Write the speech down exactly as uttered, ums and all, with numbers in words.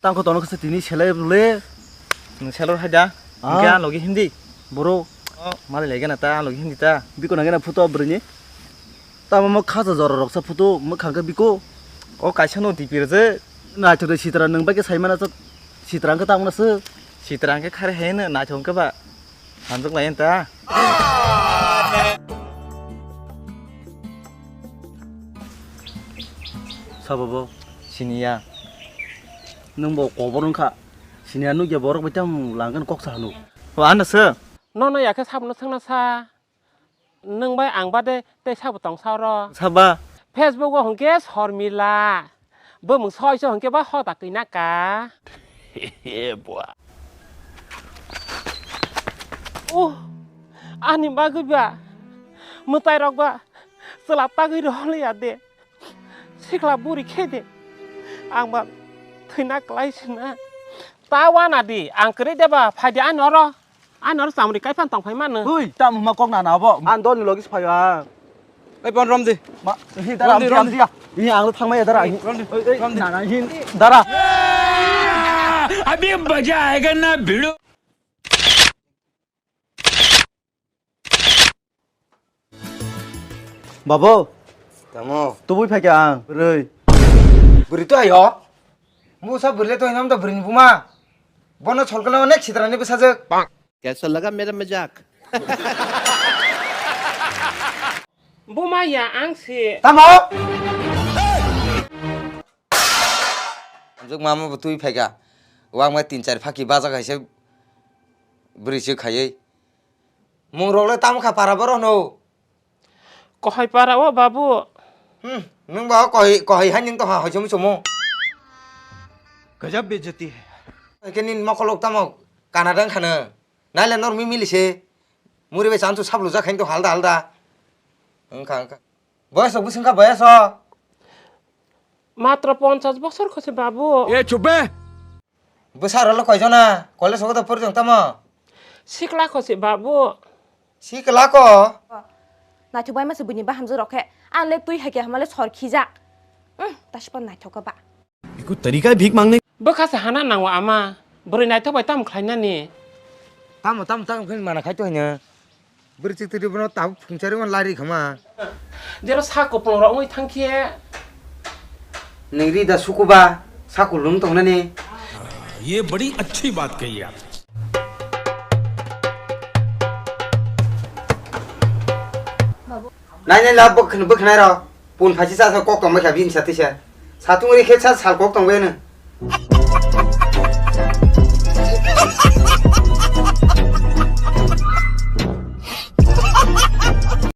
Tangkho tono khe tini selai le. Nwng selor hai da? Ah. Hingke ang logi hindi. Boro. Oh, malai lege na ta, ang logi hindi ta. Biko nangena photo bwrwini. Tamo mo khacha jora roksa photo mwkhang khe biko. O kaisa no D P rwjak. Naithok de sitra nwng bai khe saimana cha sitra hwnkhe tamo na se. Sitra hwnkhe khare hai no naithok hwnkhe ba. Hamjak lai ta. Sabo bo. Siniya. Nwng bo kobor wngkha. Siniya nukya borok bai tamo langkhan kok sa hanu. O ano se. Nono yakhe sabno thangna sa. Nwng bai ang bade tei sabo tong sa oro. Saba. Facebook o hwnkhe Sormila. Bwmwng soi se hwnkhe ba hoda kwi naka. Uh, ani bagwi ba mwtai rok ba chwla tagwi rohorliya de. Sikla buri khe de. Ang ba thwina klai sina. Ta wana di, ang kwrwi de ba, phai di ani oro. Ani oro chamri kai phan tong phai mano. Ui, tamo ma kok na na bo. Ang dol ni logi se phaio ang. Ei, bon rom di. Ma, hi dara, rom di, rom di. Hi ang thang mai dara. Rom di, rom di. Na na hi dara. अभी मजा आएगा ना भिड़ो। Babo. Tamo. Tubui phaikha ang, bwrwi. Bwrwi to ayo. Musa bwrwi le to hinam to bwrwi ni buma. Bono solkala onek sitrani bwsajwk. कैसा लगा मेरा मजाक? Buma ya ang si. Tamo. Hamjwk mama bo twi phaikha. Wang ma tin char phaki baja kaisa bwrwi se khaiwi. Mung rok le tamo kha para borok no. Kohai para o babu. Hmm, nwng ba kohai, kohai hai nwng tongha hoichom chomo. गजब बेइज्जती है। Hai khe nini mokolok tamo kana dang khana. Naile nor mi mili se. Muri bai chansu saplujak khain to halda halda. Wngkha, wngkha. Boyas rok bwswngkha boyas o. Matro ponchas bosor khose babu. ए चुप बे। Bwsa rok le koijona? College o da pori tong tamo? Sikla khose babu. Sikla ko? Naithok bai mase buini bahamjwk rok khe. Ang le twi hai khe hamale sor khijak. Hmm, taspa naithok ba. ये कोई तरीका है भीख मांगने? Bwkha se hana nango ama. Bwrwi naithok bai tamo khlainani? Tamo, tamo, tamo khe mana khai to hino. Bwrwi chwtwrwi bono tabuk phungchari man lari khama. Jero sa kupulung rok wngwi thangkhe. Nwng ri da sukuba, sa kulung tongnani. ये बड़ी अच्छी बात कही आप। Nai nai la bwkhwnai bwkhwnai rok. Pun phaisi cha sa kok tong bai kha bini sa tisa. Satung ri khe sa sal kok tong bai no.